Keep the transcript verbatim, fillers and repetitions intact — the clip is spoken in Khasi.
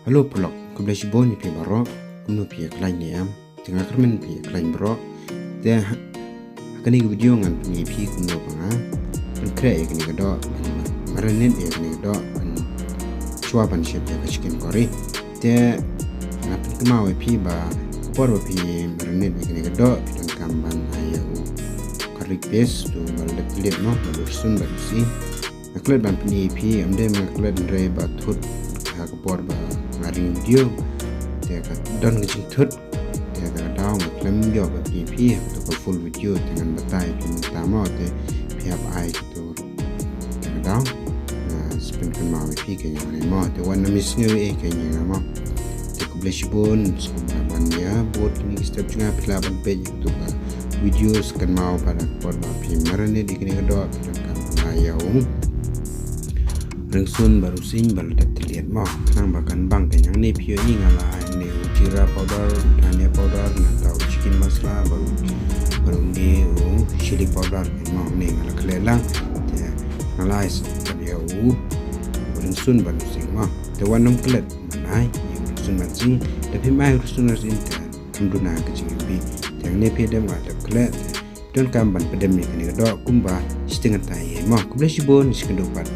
Hello paralok, khublei shibun ïa phi baroh. Kumno phi ïa khlaiñ ne em? Te nga kyrmen phi ïa khlaiñ baroh. Te ha kane ka video ngan pyni ïa phi kumno ba nga pynkhreh ïa kane ka doh, ban marinate ïa kane ka doh, ban shuwa ban shet ïa ka chicken curry. Te nga pynkynmaw ïa phi ba ka por ba phi marinate ïa kane ka doh phi donkam ban ai ïa u garlic paste, to ba la dep thylliej mo, bad u rsun bad u siej. Nga klet ban pyni ïa phi, ym dei ma nga klet hynrei ba thut ha ka por ba nga ring video. Te ka don ka jingthut. Te ka daw nga khlem ïoh ban pyni ïa phi ha ka full video, te ngan batai ïa phi mynta mo, te phi hap ai kato ka daw. Nga sa pynkynmaw ïa phi ka ïa nga mo, te wat nym sngew ei ka ïa nga mo. Te khublei shibun sngewbha ban ïa bud kine ki step jong nga, phi lah ban peit ïa kato ka video, sa kynmaw ba ha ka por ba phi marinate ïa kine ki doh phi donkam ban ai ïa u rynsun bad u siej ba la dep thylliej mo. Khnang ba kan bang ka ïa nga, ne phi ïohi nga la ai ne u jeera powder, u dhania powder, nangta u chicken masala, bad u, bad une u chilli powder mo, ne nga la khleh lang. Te nga la ai sa ïa u rynsun bad u siej mo. Te wat nym klet ban ai ïa u rynsun bad siej. Te phim ai u rynsun bad siej te kam duna ka jingïohi. Te hangne phi dem nga dep klet. Donkam ban pdem ïa kane ka doh kumba shiteng kynta hi mo. Khublei shibun, shi kynduh pat.